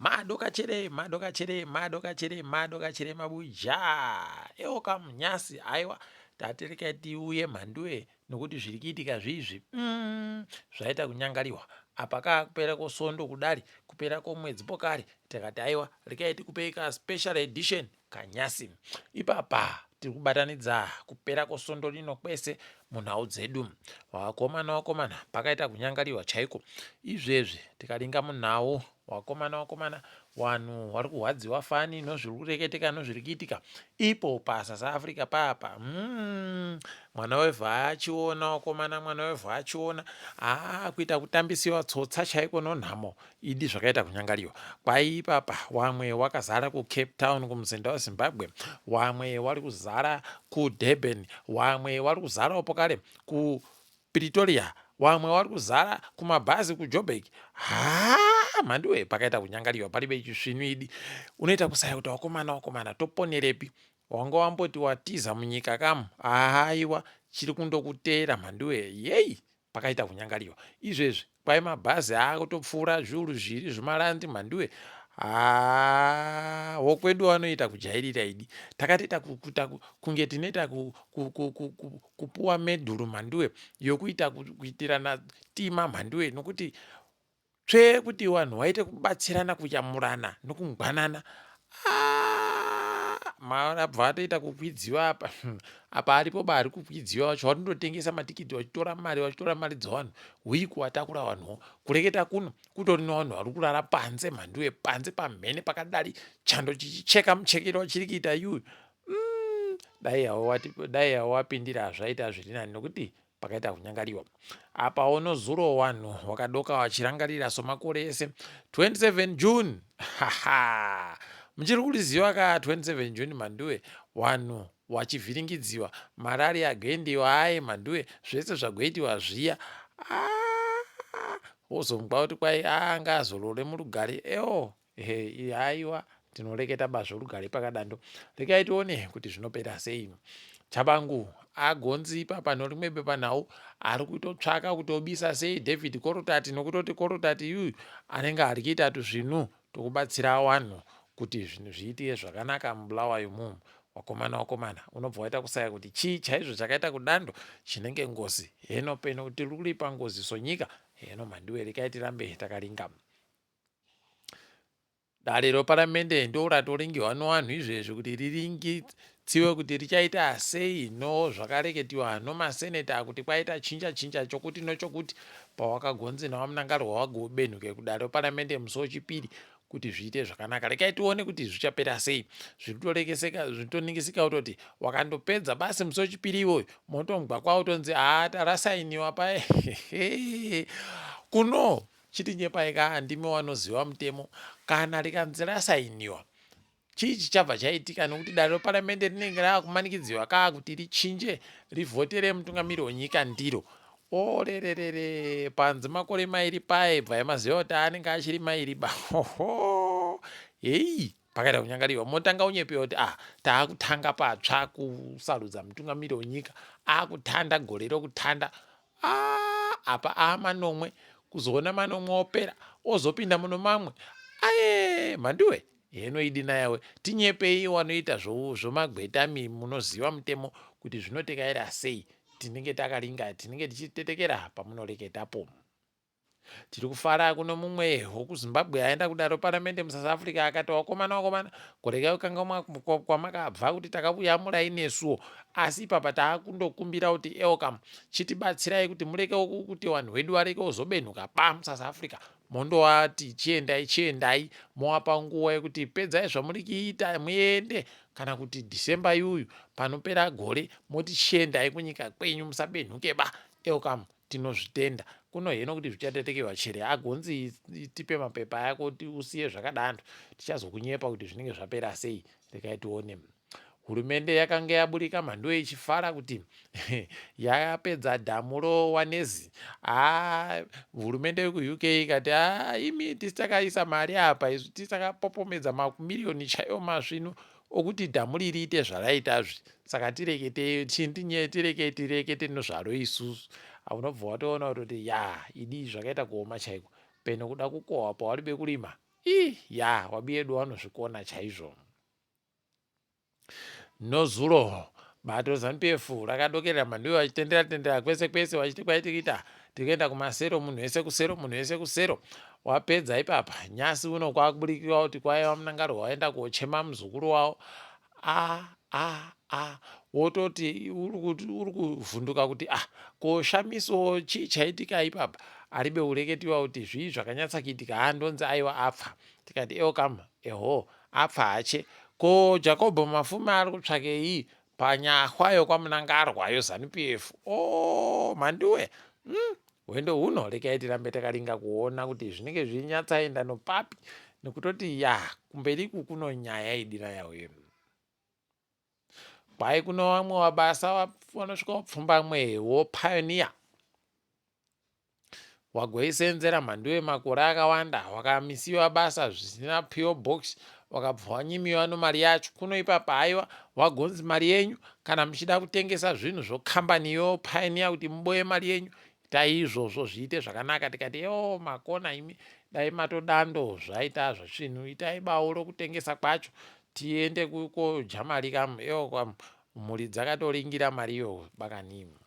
Madokachere, madokachere, madokachere, madokachere mabuja eoka munyasi aiwa tati tiuye mhanduwe nokuti zviri kuitika zviizvi zvaita kunyangariwa apa kakupera kwosondo kudari kupera kwomwedzi pokari takati aiwa rekai tikupei ka special edition kanyasi ipapa tiri kubatanidza kupera kwosondo rino kwese munhau dzedu wakomana wakomana pakaita kunyangariwa chaiko izvezvi tikaringa munhau Wakomana wakomana wanhu wari kuhwadziwa fani nozviri kureketeka nozviri kuitika ipo paSouth Africa papa mwana wevhu achiona wakomana mwana wevhu achiona haa kuita kutambisiwa tsotsa chaiko nonhamo idi zvakaita kunyangariwa kwai ipapa wamwe wakazara kuCape Town kumuzinda weZimbabwe wamwe wari kuzara kuDurban wamwe wari kuzarawo pokare ku Pretoria wamwe wari kuzara kumabhazi kuJoburg haa mhanduwe pakaita kunyangariwa paribe chisvinu idi unoita kusaya kuti wakomana wakomana toponerepi wanga wamboti watiza munyika kamu haiwa chiri kundokuteera mhanduwe yeyi pakaita kunyangariwa izvezvi kwai mabhazi akutopfuura zviuru zviri zvimarandi mhanduwe haa wokwedu wanoita kujairira idi takatoita kuita kunge tinoita kupuwa medhuru mhanduwe yokuita kuitirana tima mhanduwe nokuti tsvee kuti vanhu vaite kubatsirana kuyamurana nokungwanana abva atoita kukwidziwa apa apa aripo ba ari kukwidziwa vacho vanototengesa matikiti vachitora mari vachitora mari dzevanhu huyi kuvatakura vanhuwo kureketa kuno kutori nevanhu vari kurara panze mhanduwe panze pamhene pakadari chando chichicheka muchekero chiri kuita yuyu dai dai wapindira zvaita zviri nani nokuti pakaita kunyangariwa apa unozuro wanhu wakadoka wachirangarira somakore ese 27 June haha muchiri kuriziva ka 27 June mhanduwe wanhu wachivhiringidziwa marari agoendiwa aye mhanduwe zvese zvagoitiwa zviya ah, wozomugwa kuti kwai anga azorore murugare eo Ehe, haiwa tinoreketa ba zvorugare pakadando. Rekai tione kuti zvinopera sei. Chabangu agonzi ipapa norimwe bepanhau ari kutotsvaka kuti obisa sei David Korotati nokutoti Korotati yuyu anenge ari kuita tuzvinhu tokubatsira wanhu kuti zvinhu zviitike zvakanaka muBulawayo mumu. Wakomana wakomana unobva waita kusaya kuti chii chaizvo chakaita kudando chinenge ngozi heno peno tiri kuripa ngozi sonyika heno mhanduwe rekai tirambe takaringa. Dare reparamende ndoratoringiwa nowanhu izvezvi kuti riringitsiwe kuti richaita sei nozvakareketiwa nomaseneta kuti kwaita chinja chinja chokuti nochokuti pawakagonzi naVaMnangagwa wagobenhuke kudare reparamende musi wechipiri kuti zviite zvakanaka. Rekai tione kuti zvichapera sei. Zviri kutorekeseka zvitoningisika kutoti wakandopedza basi musi wechipiri iwoyo motongwa kwautonzi haa tarasainiwa paye kuno Chitinyepai ka ndimi wanoziva mutemo kana rikanzi rasainiwa chii chichabva chaitika nokuti dare reparamende rinenge raakumanikidziwa kaa kuti richinje rivhotere mutungamiri wenyika ndiro orererere panzi makore mairi paye bvai maziva kuti anenge achiri mairi ba hoho heyi pakaita kunyangariwa motanga unyepewa kuti ah taakutanga patsva kusarudza mutungamiri wenyika akutanda gore rokutanda ah, apa aamanomwe kuzoona manomwe opera ozopinda muno mamwe aye mhanduwe heno idina yawe tinyepei wanoita zvomagweta mi munoziva mutemo kuti zvinotekaira sei tinenge takaringa tinenge tichitetekera pamunoreketapo Tiri kufara kuno mumwe wokuZimbabwe aenda kudare reparamende muSouth Africa akati wakomana wakomana kuregai kukangamwa kwamakabva kuti takakuyamurai nesuwo asi ipapa taakundokumbira kuti elcam chitibatsirai kuti mureke kuti vanhu vedu vareke kuzobenhuka pa muSouth Africa mondovati chiendai chiendai mowapa nguva yekuti pedzai zvamuri kuita muende kana kuti December yuyu panopera gore moti chiendai kunyika kwenyu musabenhuke ba elcam Tinozvitenda kuno heno kuti zvichatetekewa chere agonzi tipe mapepa ako usiye zvakadando tichazokunyepa kuti zvinenge zvapera sei rekai tione. Hurumende yakanga yaburika mhanduwe ichifara kuti yapedza dhamu rowanezi. Haa hurumende yekuUK ikati haa imi tisi takaisa mari apa isu tisi takapopomedza mamiriyoni chaiwo masvinu okuti dhamu riri riite zvaraitazvi saka tirekete chintinye tireke tirekete nozvaro isusu unobva watoona kutoti ya idi zvakaita kuoma chaiko peno kuda kukohwa pawari bekurima Ii ya wabiyedu wanozvikona chaizvo. Nozuro bato reZanu-PF rakadokerera mhanduwe vachitendera tendera kwese kwese vachiti kwaitiita tikuenda kumasero munhu wese kusero munhu wese kusero wapedza ipapa nyasi uno kwakuburikira kuti kwaiva Mnangagwa waenda kochema muzukuru wavo a a a wototi uri kuvhunduka kuti ah ko shamiso chii chaitika ipapa aribe kureketiwa kuti zvii zvakanyatsa kuitika ha ndonzi aiwa apfa tikati eokam eho apfa hache ko Jakobho Mafume ari kutsvakei panyahwa yokwaMnangarwa yoZanu-PF o oh, mhanduwe Hwendo huno rekai tirambe takaringa kuona kuti zvinenge zvichinyatsaenda nopapi nekutoti ya kumberiku kuno nyaya idira yawe. Kwai kuno vamwe wabasa vanosvika wapfumbamwe wopioneer wagoisenzera mhanduwe makore akawanda wakamisiwa basa zvisina PO box wakabva wanyimiwa nomari yacho kuno ipapa haiwa wagonzi mari yenyu kana muchida kutengesa zvinhu zvokambani yopioneer kuti muboye mari yenyu itai izvozvo zviite zvakanaka tikati yo makona imi dai matodando zvaita zvasvinhu itai bawo rokutengesa kwacho tiende kodya mari kamu iyo mhuri dzakatoringira mari iyo bakanimu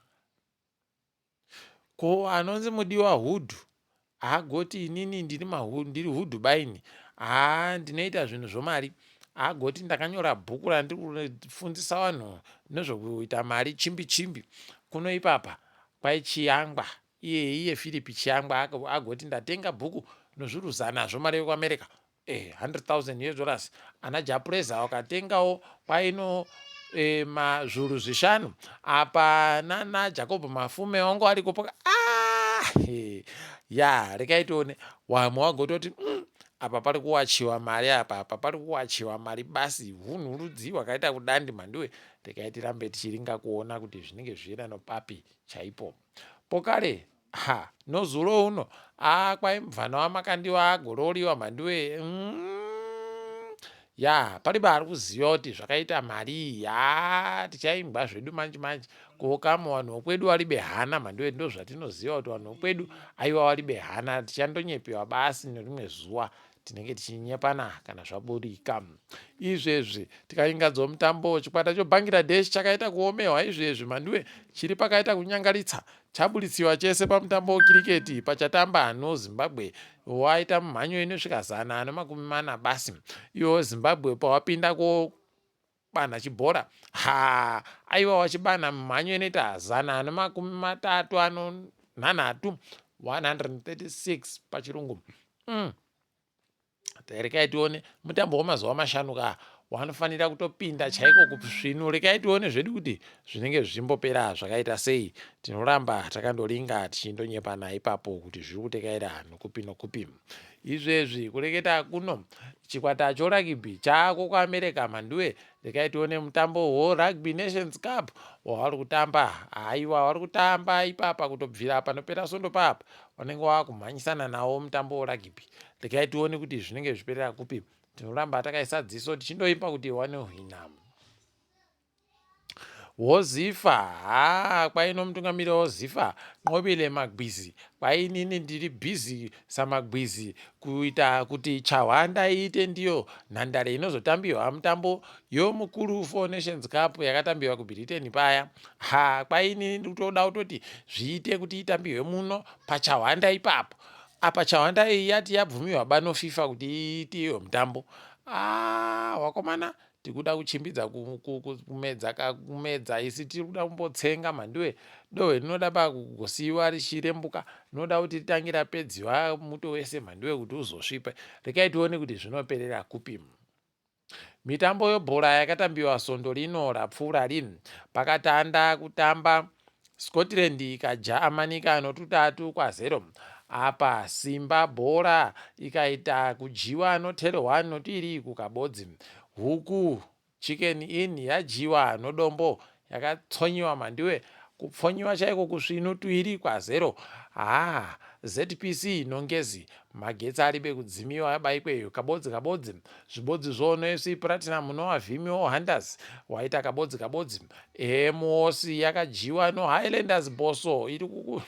Ko anonzi mudiwa hood haagoti inini ndiri ndiri hood baini haa ndinoita zvinhu zvomari haagoti ndakanyora bhuku randiri kufundisa vanhu nezvekuita mari chimbi chimbi kuno ipapa kwai chiyangwa iye iye philip chiyangwa agoti ndatenga bhuku nozviuru zana zvomari yekuamerica eh, 100,000 US dollars ana Japreza wakatengawo kwaino eh, mazvuru zvishanu apa nana Jacob Mafume wangu ariko poka ah, eh, ya rekai tione wamwe wagototi apa pari kuwachiwa mari apa apa pari kuwachiwa mari basi hunhu rudzi hwakaita kudandi mhanduwe rekai tirambe tichiringa kuona kuti zvinenge zvichienda nopapi chaipo pokare Ha nozuro uno aa kwai mubvana waMakandiwa agororiwa mhanduwe ya pariba ari kuziva kuti zvakaita marii haa tichaimbwa zvedu manje manje kokamo vanhu vokwedu waribe hana mhanduwe ndozvatinoziva kuti vanhu vokwedu aiwa waribe hana tichandonyepewa basi nerimwe zuva tinenge tichinyepana kana zvaburika izvezvi tikaingadzo mutambo chikwata chobangladesh chakaita kuomewa izvezvi mhanduwe chiri pakaita kunyangaritsa Chaburitsiwa chese pamutambo wekiriketi pachatamba noZimbabwe waita mumhanyo inosvika 140 basi. Iwo Zimbabwe pawapinda kobanha chibhora haa aiwa wachibanha mumhanyo inoita 136 136 pachirungu. Rekai tione mutambo wemazuva mashanu ka wanofanira kutopinda chaiko kusvinu. Rekai tione zvedu kuti zvinenge zvichimbopera zvakaita sei. Tinoramba takandoringa tichindonyepana ipapo kuti zviri kutekaira nokupi nokupi. Izvezvi kureketa kuno chikwata choragibhi chaako kuAmerica mhanduwe. Rekai tione mutambo worugby Nations Cup wavari kutamba. Haiwa vari kutamba ipapa kutobvira panopera svondo papa vanenge vakumhanyisana nawo mutambo werugby. Regai tione kuti zvinenge zvichiperera kupi. Tinoramba takaisa dziso tichindoimba kuti wanohwina. Wozifa haa kwaino mutungamiri wozifa Nqobile Magwizi kwainini ndiri busy saMagwizi kuita kuti Chahwanda iite ndiyo nhandare inozotambiwa mutambo yomukuru Four Nations Cup yakatambiwa kuBritain paya ha kwainini ndikutoda kutoti zviite kuti itambiwe muno paChahwanda ipapo apa Chahwanda iyi yati yabvumiwa bano FIFA kuti iite iyo mutambo ah wakomana tikuda kuchimbidza kumedza kumedza isi tiri kuda kumbotsenga mhanduwe dohwe rinoda pakugosiyiwa richirembuka rinoda kuti ritange rapedziwa muto wese mhanduwe kuti uzosvipa rekai tione kuti zvinoperera kupi Mitambo yebhora yakatambiwa svondo rino rapfuura rini pakatanda kutamba Scotland ikaja Amanika notutatu kwazero apa Simba bhora ikaita kudyiwa noTele 1 notuiri kukabodzi. Huku Chicken Inn yadyiwa nodombo yakatsonyiwa mhanduwe kupfonyiwa chaiko kusvinu tuiri kwazero. Haa ZPC noNgezi. Magetsi aribe kudzimiwa abaikweyo kabodzi kabodzi. Zvibodzi zvono FC Platinum noAvimio Hunters waita kabodzi kabodzi. Emuosi yakadyiwa noHighlanders Bosso iri kuku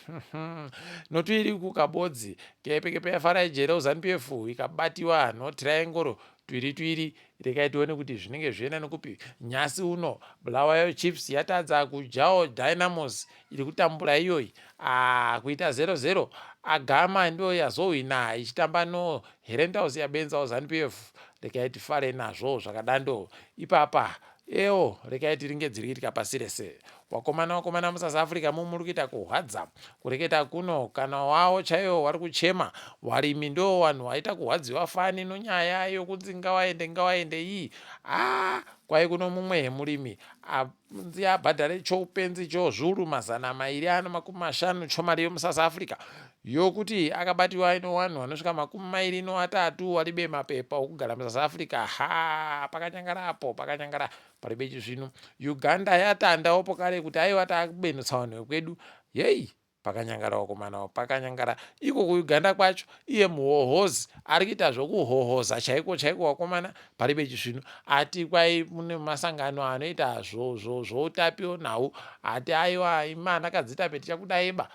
notuiri kukabodzi. Kepekepe yaFarai Jere uZanu PF ikabatiwa noTriangle twiri twiri. Rekai tione kuti zvinenge zvienda nekupi. Nyasi uno Bulawayo Chiefs yatadza kudyawo Dynamos iri kutambura iyoyi. Ah, kuita 0-0. Agama ndiyo yazohwina ichitamba no Herentals yabenzawo Zanu PF. Rekai tifare nazvo zvakadando. Ipapa ewo rekai tiringe dziri kuitika pasi rese. Wakomana wakomana muSouth Africa mu muri kuita kuhwadza. Kureketa kuno kana wawo chaiwo wari kuchema. Warimi ndo wanhu waita kuhwadziwa fani nonyaya yokunzi ngawaende ngawaende iyi. Ah, kwai kuno mumwe murimi anzi abhadhare choupenzi cho zviuru 250 chomari yomuSouth Africa yokuti akabatiwa ino wanhu vanosvika 23 waribe mapepa okugara muSouth Africa. Ha, pakanyangara apo, pakanyangara paribe chisvinu. Uganda yatandawo pokare kuti aiwa takubenutsa vanhu vekwedu. Yei, pakanyangara wakomana, pakanyangara iko kuUganda kwacho. Iye muhohozi ari kuita zvokuhohoza chaiko chaiko wakomana, paribe chisvinu. Ati kwai mune masangano anoita zvoutapi nhau, ati aiwa imana kadzitape tichakudaiba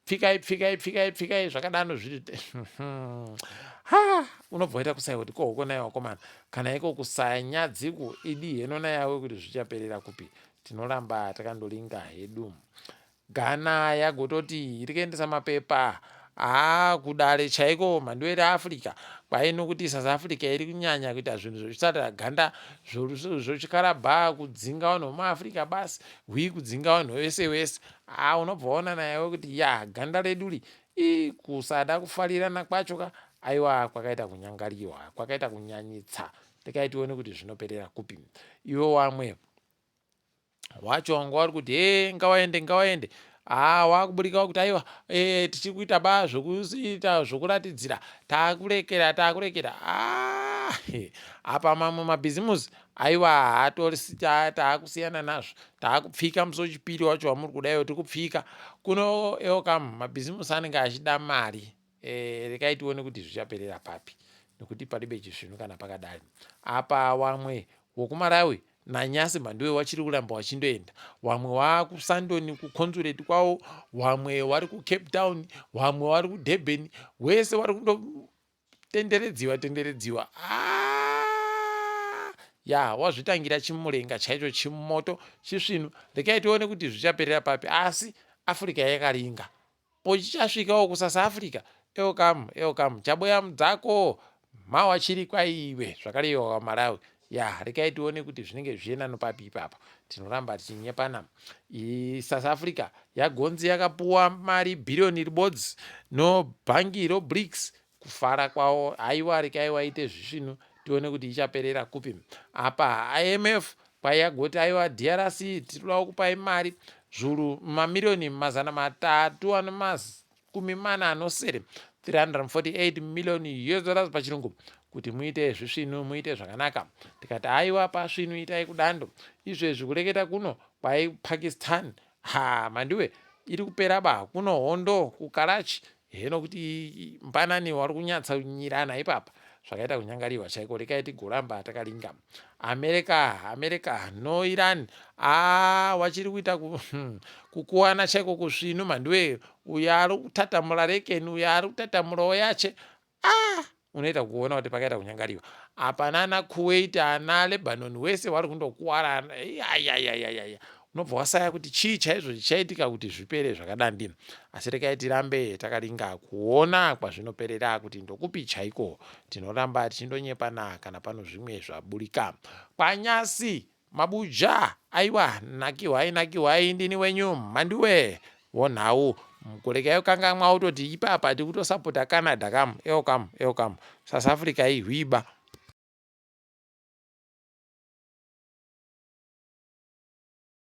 pfikai pfikai pfikai pfikai zvakadano zviri ha unobva waita kusaya kuti kohoko naye wakomana kana iko kusaya nyadziku idi henona yawe kuti zvichaperera kupi. Tinoramba takandolinga hedu. Ghana yagototi iri kuendesa mapepa haa kudare chaiko mhandu reAfrica kwai nokuti South Africa iri kunyanya kuita zvinhu zvochisarira ganda zvochikarabha kudzinga vanhu vemuAfrica basi hwi kudzinga vanhu vese vese. Haa unobva waona nayewe kuti ya ganda reduri ii kusada kufarirana kwacho ka aiwa kwakaita kunyangariwa kwakaita kunyanyitsa. Rekai tione kuti zvinoperera kupi. Iwe wamwe wacho wanga wari kuti he ngawaende ngawaende, haa wakuburika kuti aiwa e, tichiri kuita ba zvokuita zvokuratidzira taakurekera taakurekera. Ah, apa mamwe mabhizimusi aiwa haatori taakusiyana nazvo taakupfika musi wechipiri wacho wamuri kudaiwo tiri kupfika kuno eokam mabhizimusi anenge achida mari. E, rekai tione kuti zvichaperera papi nekuti paribe chisvinu kana pakadai. Apa wamwe wokuMalawi nanyasi mhanduwe wachiri kuramba wachindoenda, wamwe waakuSandoni kuconsulate kwavo, wamwe wari kuCape Town, wamwe wari kuDurban, wese wari kundotenderedziwa tenderedziwa. Ah, ya wazvitangira chimurenga chaicho chimoto chisvinu. Rekai tione kuti zvichaperera papi, asi Africa yakaringa pochichasvikawo kuSouth Africa. Eokam eokam chaboya mudzako mawa chiri kwaiwe zvakarewa kwaMalawi. Ya rekai tione kuti zvinenge zvichienda nopapi ipapa. Tinoramba tichinyepana. South Africa yagonzi yakapuwa mari bhiriyoni ribodzi nobhangi roBRICS kufara kwavo. Aiwa rekai waite zvisvinu tione kuti ichaperera kupi. Apa IMF kwai yagoti aiwa DRC tiri kupai mari zviuru mamiriyoni 347 348 million US dollars pachirungu kuti muite zvisvinu muite zvakanaka. Tikati aiwa pasvinu itai kudando izvezvi. Kureketa kuno kwai Pakistan ha mandiwe iri kupera ba kuno hondo kuKarachi heno kuti mbanani wari kunyatsanyirana ipapa zvakaita kunyangariwa chaiko. Rekai tigoramba takaringa. America America no Iran a wachiri kuita kukuwana chaiko kusvinu mhandiwe. Uyo ari kutatamura rekeni, uyo ari kutatamurawo yache. A unoita kuona kuti pakaita kunyangariwa apa. Nana Kuwait ana Lebanon wese wari kundokuwarana. Ayayayaya unobva wasaya kuti chii chaizvo chichaitika kuti zvipere zvakadandi. Asi rekai tirambe takaringa kuona kwazvinoperera kuti ndokupi chaiko. Tinoramba tichindonyepana kana pano zvimwe zvaburika kwanyasi mabuja. Aiwa nakiwai nakiwai, ndini wenyu Mhanduwe wonhau. Kurekai kangamwa utoti ipapa tikutosapota Canada kam eokam eokam South Africa ihwiba.